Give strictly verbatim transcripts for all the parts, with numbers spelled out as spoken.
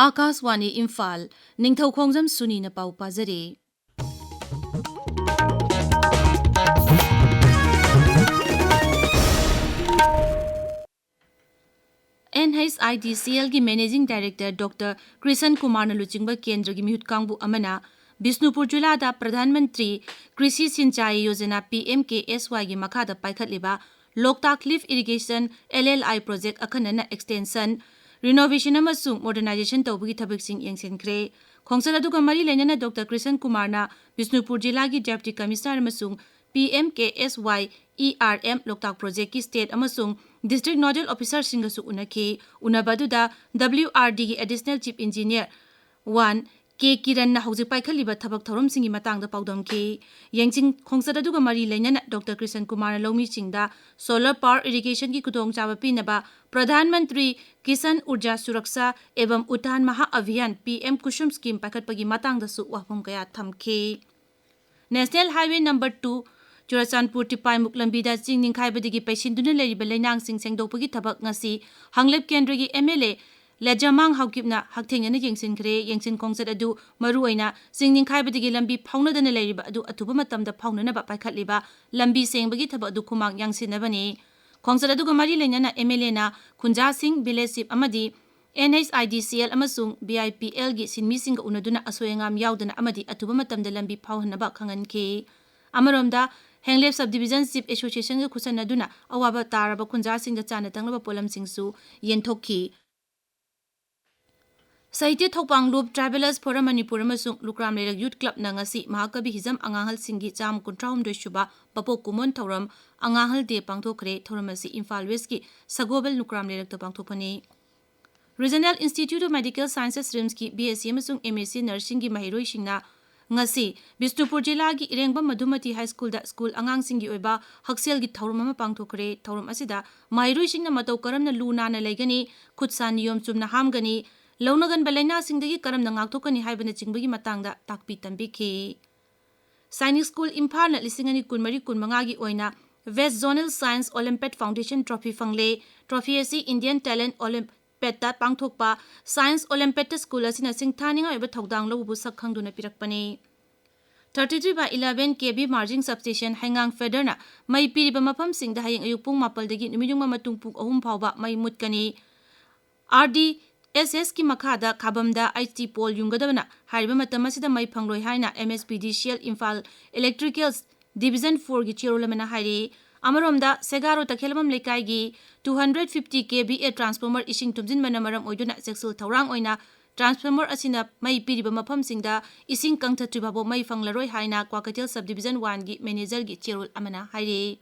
ꯑꯥꯀꯥꯁꯋꯥꯅꯤ ꯏꯝꯐꯥꯜ, ꯅꯤꯡꯊꯧꯈꯣꯡꯖꯝ ꯁꯨꯅꯤꯅ ꯄꯥꯎ ꯄꯥꯖꯔꯤ꯫ NHIDCLꯒꯤ Managing Director Doctor ꯀ꯭ꯔꯤꯁꯟ ꯀꯨꯃꯥꯔꯅ ꯂꯨꯆꯤꯡꯕ ꯀꯦꯟꯗ꯭ꯔꯒꯤ ꯃꯤꯍꯨꯠ ꯀꯥꯡꯕꯨ ꯑꯃꯅ ꯕꯤꯁꯅꯨꯄꯨꯔ ꯖꯤꯂꯥꯗ ꯄ꯭ꯔꯙꯥꯟ ꯃꯟꯇ꯭ꯔꯤ ꯀ꯭ꯔꯤꯁꯤ ꯁꯤꯟꯆꯥꯏ ꯌꯣꯖꯅꯥ, PMKSYꯒꯤ ꯃꯈꯥꯗ ꯄꯥꯏꯈꯠꯂꯤꯕ ꯂꯣꯛꯇꯥꯛ Lift Irrigation, LLI project ꯑꯈꯟꯅꯅ extension, renovation ꯑꯃꯁꯨꯡ modernization ꯇꯧꯕꯒꯤ ꯊꯕꯛꯁꯤꯡ ꯌꯦꯡꯁꯤꯟꯈ꯭ꯔꯦ꯫ ꯈꯣꯡꯆꯠ ꯑꯗꯨꯒ ꯃꯔꯤ ꯂꯩꯅꯅ Doctor ꯀ꯭ꯔꯤꯁꯟ ꯀꯨꯃꯥꯔꯅ ꯕꯤꯁꯅꯨꯄꯨꯔ ꯖꯤꯂꯥꯒꯤ Deputy Commissioner ꯑꯃꯁꯨꯡ PMKSY ERM ꯂꯣꯛꯇꯥꯛ projectꯀꯤ state ꯑꯃꯁꯨꯡ district nodal officerꯁꯤꯡꯒꯁꯨ ꯎꯅꯈꯤ꯫ ꯎꯅꯕ ꯑꯗꯨꯗ WRDꯒꯤ Additional Chief Engineer one ꯀꯦ ꯀꯤꯔꯟꯅ ꯍꯧꯖꯤꯛ ꯄꯥꯏꯈꯠꯂꯤꯕ ꯊꯕꯛ ꯊꯧꯔꯝꯁꯤꯡꯒꯤ ꯃꯇꯥꯡꯗ ꯄꯥꯎꯗꯝꯈꯤ꯫ ꯌꯦꯡꯁꯤꯟ ꯈꯣꯡꯆꯠ ꯑꯗꯨꯒ ꯃꯔꯤ ꯂꯩꯅꯅ Doctor ꯀ꯭ꯔꯤꯁꯟ ꯀꯨꯃꯥꯔꯅ ꯂꯧꯃꯤꯁꯤꯡꯗ solar power irrigationꯒꯤ ꯈꯨꯗꯣꯡꯆꯥꯕ ꯄꯤꯅꯕ ꯄ꯭ꯔꯙꯥꯟ ꯃꯟꯇ꯭ꯔꯤ ꯀꯤꯁꯟ ꯎꯔꯖꯥ ꯁꯨꯔꯛꯁꯥ ꯑꯦꯕꯝ ꯎꯠꯊꯥꯟ ꯃꯍꯥ ꯑꯚꯤꯌꯥꯟ, PM ꯀꯨꯁꯨꯝ scheme ꯄꯥꯏꯈꯠꯄꯒꯤ ꯃꯇꯥꯡꯗꯁꯨ ꯋꯥꯐꯝ ꯀꯌꯥ ꯊꯝꯈꯤ꯫ National Highway number two Churachandpur ꯇꯤꯄꯥꯏꯃꯨꯛ ꯂꯝꯕꯤꯗ ꯆꯤꯡ ꯅꯤꯡꯈꯥꯏꯕꯗꯒꯤ ꯄꯩꯁꯤꯟꯗꯨꯅ ꯂꯩꯔꯤꯕ ꯂꯩꯅꯥꯡꯁꯤꯡ ꯁꯦꯡꯗꯣꯛꯄꯒꯤ ꯊꯕꯛ ꯉꯁꯤ ꯍꯪꯂꯦꯞ ꯀꯦꯟꯗ꯭ꯔꯒꯤ MLA ꯂꯦꯖꯥꯃꯥꯡ ꯍꯥꯎꯀꯤꯞꯅ ꯍꯛꯊꯦꯡꯅꯅ ꯌꯦꯡꯁꯤꯟꯈ꯭ꯔꯦ꯫ ꯌꯦꯡꯁꯤꯟ ꯈꯣꯡꯆꯠ ꯑꯗꯨ ꯃꯔꯨꯑꯣꯏꯅ ꯆꯤꯡ ꯅꯤꯡꯈꯥꯏꯕꯗꯒꯤ ꯂꯝꯕꯤ ꯐꯥꯎꯅꯗꯅ ꯂꯩꯔꯤꯕ ꯑꯗꯨ ꯑꯊꯨꯕ ꯃꯇꯝꯗ ꯐꯥꯎꯅꯅꯕ ꯄꯥꯏꯈꯠꯂꯤꯕ ꯂꯝꯕꯤ ꯁꯦꯡꯕꯒꯤ ꯊꯕꯛ ꯑꯗꯨ ꯈꯨꯃꯥꯡ ꯌꯥꯡꯁꯤꯟꯅꯕꯅꯤ꯫ ꯈꯣꯡꯆꯠ ꯑꯗꯨꯒ ꯃꯔꯤ ꯂꯩꯅꯅ MLAꯅ ꯈꯨꯟꯖꯥꯁꯤꯡ, village chief ꯑꯃꯗꯤ NHIDCL ꯑꯃꯁꯨꯡ BIPLꯒꯤ ꯁꯤꯟꯃꯤꯁꯤꯡꯒ ꯎꯅꯗꯨꯅ ꯑꯁꯣꯏ ꯑꯉꯥꯝ ꯌꯥꯎꯗꯅ ꯑꯃꯗꯤ ꯑꯊꯨꯕ ꯃꯇꯝꯗ ꯂꯝꯕꯤ ꯐꯥꯎꯍꯟꯅꯕ ꯈꯪꯍꯟꯈꯤ꯫ ꯑꯃꯔꯣꯝꯗ, ꯍꯦꯡꯂꯦꯞ Sub Division Chief Associationꯒ ꯈꯨꯠꯁꯟꯅꯗꯨꯅ ꯑꯋꯥꯕ ꯇꯥꯔꯕ ꯈꯨꯟꯖꯥꯁꯤꯡꯗ ꯆꯥꯅ ꯊꯛꯅꯕ ꯄꯣꯠꯂꯝꯁꯤꯡꯁꯨ ꯌꯦꯟꯊꯣꯛꯈꯤ꯫ ꯁꯥꯍꯤꯇ꯭ꯌ ꯊꯧꯄꯥꯡ ꯂꯨꯞ, Travellers for Manipur ꯑꯃꯁꯨꯡ ꯂꯨꯀ꯭ꯔꯥꯝ ꯂꯩꯔꯛ Youth Clubꯅ ꯉꯁꯤ ꯃꯍꯥꯀꯕꯤ ꯍꯤꯖꯝ ꯑꯉꯥꯡꯍꯜꯁꯤꯡꯒꯤ ꯆꯥꯝꯃ ꯀꯨꯟꯊ꯭ꯔꯥ ꯍꯨꯝꯗꯣꯏ ꯁꯨꯕ ꯄꯄꯣꯛ ꯀꯨꯝꯑꯣꯟ ꯊꯧꯔꯝ ꯑꯉꯥꯡꯍꯜ Day ꯄꯥꯡꯊꯣꯛꯈ꯭ꯔꯦ꯫ ꯊꯧꯔꯝ ꯑꯁꯤ ꯏꯝꯐꯥꯜ Westꯀꯤ ꯁꯒꯣꯕꯜ ꯂꯨꯀ꯭ꯔꯥꯝ ꯂꯩꯔꯛꯇ ꯄꯥꯡꯊꯣꯛꯄꯅꯤ꯫ Regional Institute of Medical Sciences, RIMSꯀꯤ BSc ꯑꯃꯁꯨꯡ MSc Nursingꯒꯤ ꯃꯍꯩꯔꯣꯏꯁꯤꯡꯅ ꯉꯁꯤ ꯕꯤꯁꯅꯨꯄꯨꯔ ꯖꯤꯂꯥꯒꯤ ꯏꯔꯦꯡꯕꯝ ꯃꯙꯨꯃꯇꯤ High Schoolꯗ school ꯑꯉꯥꯡꯁꯤꯡꯒꯤ ꯑꯣꯏꯕ ꯍꯛꯁꯦꯜꯒꯤ ꯊꯧꯔꯝ ꯑꯃ ꯄꯥꯡꯊꯣꯛꯈ꯭ꯔꯦ꯫ ꯊꯧꯔꯝ ꯑꯁꯤꯗ ꯃꯍꯩꯔꯣꯏꯁꯤꯡꯅ ꯃꯇꯧ ꯀꯔꯝꯅ ꯂꯨ ꯅꯥꯟꯅ ꯂꯩꯒꯅꯤ, ꯈꯨꯠ ꯁꯥ ꯅꯤꯌꯣꯝ ꯆꯨꯝꯅ ꯍꯥꯝꯒꯅꯤ, ꯂꯧꯅꯒꯟꯕ ꯂꯩꯅꯥꯁꯤꯡꯗꯒꯤ ꯀꯔꯝꯅ ꯉꯥꯛꯊꯣꯛꯀꯅꯤ ꯍꯥꯏꯕꯅꯆꯤꯡꯕꯒꯤ ꯃꯇꯥꯡꯗ ꯇꯥꯛꯄꯤ ꯇꯝꯕꯤꯈꯤ꯫ ꯁꯥꯏꯅꯤꯛ ꯁ꯭ꯀꯨꯜ ꯏꯝꯐꯥꯜꯅ ꯂꯤꯁꯤꯡ ꯑꯅꯤ ꯀꯨꯟꯃꯔꯤ ꯀꯨꯟꯃꯉꯥꯒꯤ ꯑꯣꯏꯅ West Zonal Science Olympiad Foundation Trophy ꯐꯪꯂꯦ꯫ Trophy ꯑꯁꯤ Indian Talent Olymp-, ꯄꯦꯠꯇ ꯄꯥꯡꯊꯣꯛꯄ ꯁꯥꯏꯟꯁ ꯑꯣꯂꯦꯝꯄꯦꯠꯇ ꯁ꯭ꯀꯨꯜ ꯑꯁꯤꯅ ꯁꯤꯡꯊꯥꯅꯤꯡꯉꯥꯏ ꯑꯣꯏꯕ ꯊꯧꯗꯥꯡ ꯂꯧꯕꯕꯨ ꯁꯛ ꯈꯪꯗꯨꯅ ꯄꯤꯔꯛꯄꯅꯤ꯫ Thirty three by eleven K V margin substation ꯍꯩꯉꯥꯡ ꯐꯦꯗꯔꯅ ꯃꯩ ꯄꯤꯔꯤꯕ ꯃꯐꯝꯁꯤꯡꯗ ꯍꯌꯦꯡ ꯑꯌꯨꯛ ꯄꯨꯡ ꯃꯥꯄꯜꯗꯒꯤ ꯅꯨꯃꯤꯠ ꯌꯨꯡꯕ ꯃꯇꯨꯡ ꯄꯨꯡ ꯑꯍꯨꯝ ꯐꯥꯎꯕ ꯃꯩ ꯃꯨꯠꯀꯅꯤ꯫ R D S S ꯀꯤ ꯃꯈꯥꯗ ꯈꯥꯕꯝꯗ H T pole ꯌꯨꯡꯒꯗꯕꯅ ꯍꯥꯏꯔꯤꯕ ꯃꯇꯝ ꯑꯁꯤꯗ ꯃꯩ ꯐꯪꯂꯣꯏ ꯍꯥꯏꯅ M S P D C L Imphal Electricals Division four ꯒꯤ ꯆꯦꯔꯣꯜ ꯑꯃꯅ ꯍꯥꯏꯔꯤ꯫ ꯑꯃꯔꯣꯝꯗ, ꯁꯦꯒꯥꯔꯣ ꯇꯈꯦꯂꯕꯝ ꯂꯩꯀꯥꯏꯒꯤ two hundred fifty K V A transformer ꯏꯁꯤꯡ ꯊꯨꯝꯖꯤꯟꯕꯅ ꯃꯔꯝ ꯑꯣꯏꯗꯨꯅ ꯆꯦꯛꯁꯤꯜ ꯊꯧꯔꯥꯡ ꯑꯣꯏꯅ transformer ꯑꯁꯤꯅ ꯃꯩ ꯄꯤꯔꯤꯕ ꯃꯐꯝꯁꯤꯡꯗ ꯏꯁꯤꯡ ꯀꯪꯊꯠꯇ꯭ꯔꯤ ꯐꯥꯎꯕ ꯃꯩ ꯐꯪꯂꯔꯣꯏ ꯍꯥꯏꯅ ꯀ꯭ꯋꯥꯀꯩꯊꯦꯜ Sub Division one ꯒꯤ manager ꯒꯤ ꯆꯦꯔꯣꯜ ꯑꯃꯅ ꯍꯥꯏꯔꯤ꯫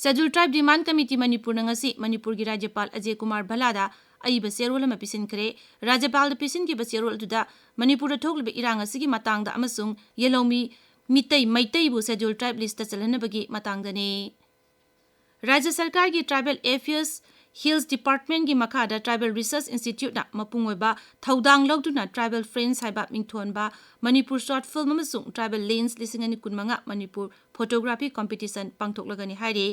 Scheduled Tribe Demand Committee ꯃꯅꯤꯄꯨꯔꯅ ꯉꯁꯤ ꯃꯅꯤꯄꯨꯔꯒꯤ ꯔꯥꯖ꯭ꯌꯄꯥꯜ ꯑꯖꯦ ꯀꯨꯃꯥꯔ ꯚꯜꯂꯥꯗ ꯑꯏꯕ ꯆꯦꯔꯣꯜ ꯑꯃ ꯄꯤꯁꯤꯟꯈ꯭ꯔꯦ꯫ ꯔꯥꯖ꯭ꯌꯄꯥꯜꯗ ꯄꯤꯁꯤꯟꯈꯤꯕ ꯆꯦꯔꯣꯜ ꯑꯗꯨꯗ ꯃꯅꯤꯄꯨꯔꯗ ꯊꯣꯛꯂꯤꯕ ꯏꯔꯥꯡ ꯑꯁꯤꯒꯤ ꯃꯇꯥꯡꯗ ꯑꯃꯁꯨꯡ ꯌꯦꯜꯍꯧꯃꯤ ꯃꯤꯇꯩ, ꯃꯩꯇꯩꯕꯨ Scheduled Tribe list ꯇ ꯆꯜꯍꯟꯅꯕꯒꯤ ꯃꯇꯥꯡꯗꯅꯤ꯫ ꯔꯥꯖ꯭ꯌ ꯁꯔꯀꯥꯔꯒꯤ Tribal Affairs, Hills Department ꯀꯤ ꯃꯈꯥꯗ Tribal Research Institute ꯅ ꯃꯄꯨꯡ ꯑꯣꯏꯕ ꯊꯧꯗꯥꯡ ꯂꯧꯗꯨꯅ Tribal Friends ꯍꯥꯏꯕ ꯃꯤꯡꯊꯣꯟꯕ ꯃꯅꯤꯄꯨꯔ short film ꯑꯃꯁꯨꯡ Tribal Lens ꯂꯤꯁꯤꯡ ꯑꯅꯤ ꯀꯨꯟꯃꯉꯥ ꯃꯅꯤꯄꯨꯔ photography competition ꯄꯥꯡꯊꯣꯛꯂꯒꯅꯤ ꯍꯥꯏꯔꯤ꯫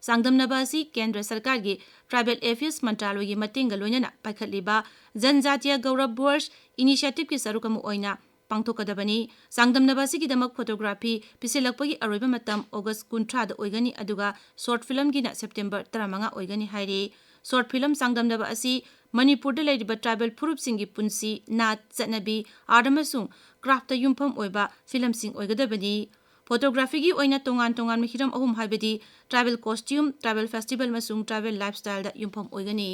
ꯆꯥꯡꯗꯝꯅꯕ ꯑꯁꯤ ꯀꯦꯟꯗ꯭ꯔ ꯁꯔꯀꯥꯔꯒꯤ Tribal Affairs ꯃꯟꯇ꯭ꯔꯥꯂꯣꯏꯒꯤ ꯃꯇꯦꯡꯒ ꯂꯣꯏꯅꯅ ꯄꯥꯏꯈꯠꯂꯤꯕ ꯖꯟꯖꯥꯇꯤꯌꯥ ꯒꯧꯔꯕ ꯕꯣꯔꯁ initiative ꯀꯤ ꯁꯔꯨꯛ ꯑꯃ ꯑꯣꯏꯅ ꯄꯥꯡꯊꯣꯛꯀꯗꯕꯅꯤ꯫ ꯆꯥꯡꯗꯝꯅꯕ ꯑꯁꯤꯒꯤꯗꯃꯛ photography ꯄꯤꯁꯤꯜꯂꯛꯄꯒꯤ ꯑꯔꯣꯏꯕ ꯃꯇꯝ August ꯀꯨꯟꯊ꯭ꯔꯥꯗ ꯑꯣꯏꯒꯅꯤ, ꯑꯗꯨꯒ short film ꯒꯤꯅ September ꯇꯔꯥꯃꯉꯥ ꯑꯣꯏꯒꯅꯤ ꯍꯥꯏꯔꯤ꯫ Short film ꯆꯥꯡꯗꯝꯅꯕ ꯑꯁꯤ ꯃꯅꯤꯄꯨꯔꯗ ꯂꯩꯔꯤꯕ tribal ꯐꯨꯔꯨꯞꯁꯤꯡꯒꯤ ꯄꯨꯟꯁꯤ, ꯅꯥꯠ, ꯆꯠꯅꯕꯤ, art ꯑꯃꯁꯨꯡ craft ꯇ ꯌꯨꯝꯐꯝ ꯑꯣꯏꯕ film ꯁꯤꯡ ꯑꯣꯏꯒꯗꯕꯅꯤ꯫ Photography ꯒꯤ ꯑꯣꯏꯅ ꯇꯣꯉꯥꯟ ꯇꯣꯉꯥꯟꯕ ꯍꯤꯔꯝ ꯑꯍꯨꯝ, ꯍꯥꯏꯕꯗꯤ tribal costume, tribal festival ꯑꯃꯁꯨꯡ tribal lifestyle ꯗ ꯌꯨꯝꯐꯝ ꯑꯣꯏꯒꯅꯤ꯫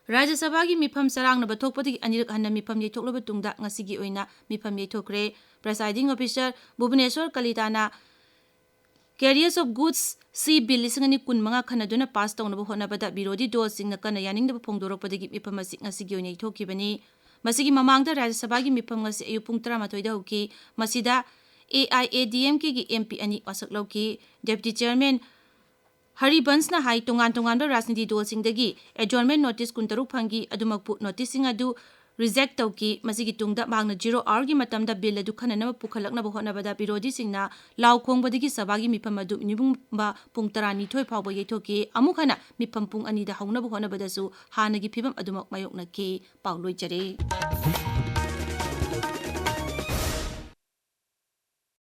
ꯔꯥꯖ꯭ꯌ ꯁꯚꯥꯒꯤ ꯃꯤꯐꯝ ꯆꯔꯥꯡꯅꯕ ꯊꯣꯛꯄꯗꯒꯤ ꯑꯅꯤꯔꯛ ꯍꯟꯅ ꯃꯤꯐꯝ ꯌꯩꯊꯣꯛꯂꯕ ꯇꯨꯡꯗ ꯉꯁꯤꯒꯤ ꯑꯣꯏꯅ ꯃꯤꯐꯝ ꯌꯩꯊꯣꯛꯈ꯭ꯔꯦ꯫ Presiding Officer Bhubaneswar ꯀꯂꯤꯇꯥꯅ Carriers of Goods C Bill ꯂꯤꯁꯤꯡ ꯑꯅꯤ ꯀꯨꯟꯃꯉꯥ ꯈꯟꯅꯗꯨꯅ pass ꯇꯧꯅꯕ ꯍꯣꯠꯅꯕꯗ ꯕꯤꯔꯣꯙꯤ ꯗꯣꯜꯁꯤꯡꯅ ꯀꯟꯅ ꯌꯥꯅꯤꯡꯗꯕ ꯐꯣꯡꯗꯣꯔꯛꯄꯗꯒꯤ ꯃꯤꯐꯝ ꯑꯁꯤ ꯉꯁꯤꯒꯤ ꯑꯣꯏꯅ ꯌꯩꯊꯣꯛꯈꯤꯕꯅꯤ꯫ ꯃꯁꯤꯒꯤ ꯃꯃꯥꯡꯗ ꯔꯥꯖ꯭ꯌ ꯁꯚꯥꯒꯤ ꯃꯤꯐꯝ ꯉꯁꯤ ꯑꯌꯨꯛ ꯄꯨꯡ ꯇꯔꯥꯃꯥꯊꯣꯏꯗ ꯍꯧꯈꯤ꯫ ꯃꯁꯤꯗ A I A D M K ꯒꯤ M P ꯑꯅꯤ ꯋꯥꯁꯛ ꯂꯧꯈꯤ꯫ Deputy Chairman ꯍꯔꯤꯕꯟꯁꯅ ꯍꯥꯏ, ꯇꯣꯉꯥꯟ ꯇꯣꯉꯥꯟꯕ ꯔꯥꯖꯅꯤꯇꯤ ꯗꯣꯜꯁꯤꯡꯗꯒꯤ adjournment notice ꯀꯨꯟꯇꯔꯨꯛ ꯐꯪꯈꯤ꯫ ꯑꯗꯨꯃꯛꯄꯨ notice ꯁꯤꯡ ꯑꯗꯨ reject ꯇꯧꯈꯤ꯫ ꯃꯁꯤꯒꯤ ꯇꯨꯡꯗ ꯃꯍꯥꯛꯅ zero hour ꯒꯤ ꯃꯇꯝꯗ bill ꯑꯗꯨ ꯈꯟꯅꯅꯕ ꯄꯨꯈꯠꯂꯛꯅꯕ ꯍꯣꯠꯅꯕꯗ ꯕꯤꯔꯣꯙꯤꯁꯤꯡꯅ ꯂꯥꯎ ꯈꯣꯡꯕꯗꯒꯤ ꯁꯚꯥꯒꯤ ꯃꯤꯐꯝ ꯑꯗꯨ ꯅꯤꯕꯨꯡꯕ ꯄꯨꯡ ꯇꯔꯥꯅꯤꯊꯣꯏ ꯐꯥꯎꯕ ꯌꯩꯊꯣꯛꯈꯤ꯫ ꯑꯃꯨꯛ ꯍꯟꯅ ꯃꯤꯐꯝ ꯄꯨꯡ ꯑꯅꯤꯗ ꯍꯧꯅꯕ ꯍꯣꯠꯅꯕꯗꯁꯨ ꯍꯥꯟꯅꯒꯤ ꯐꯤꯕꯝ ꯑꯗꯨꯃꯛ ꯃꯥꯌꯣꯛꯅꯈꯤ꯫ ꯄꯥꯎ ꯂꯣꯏꯖꯔꯦ꯫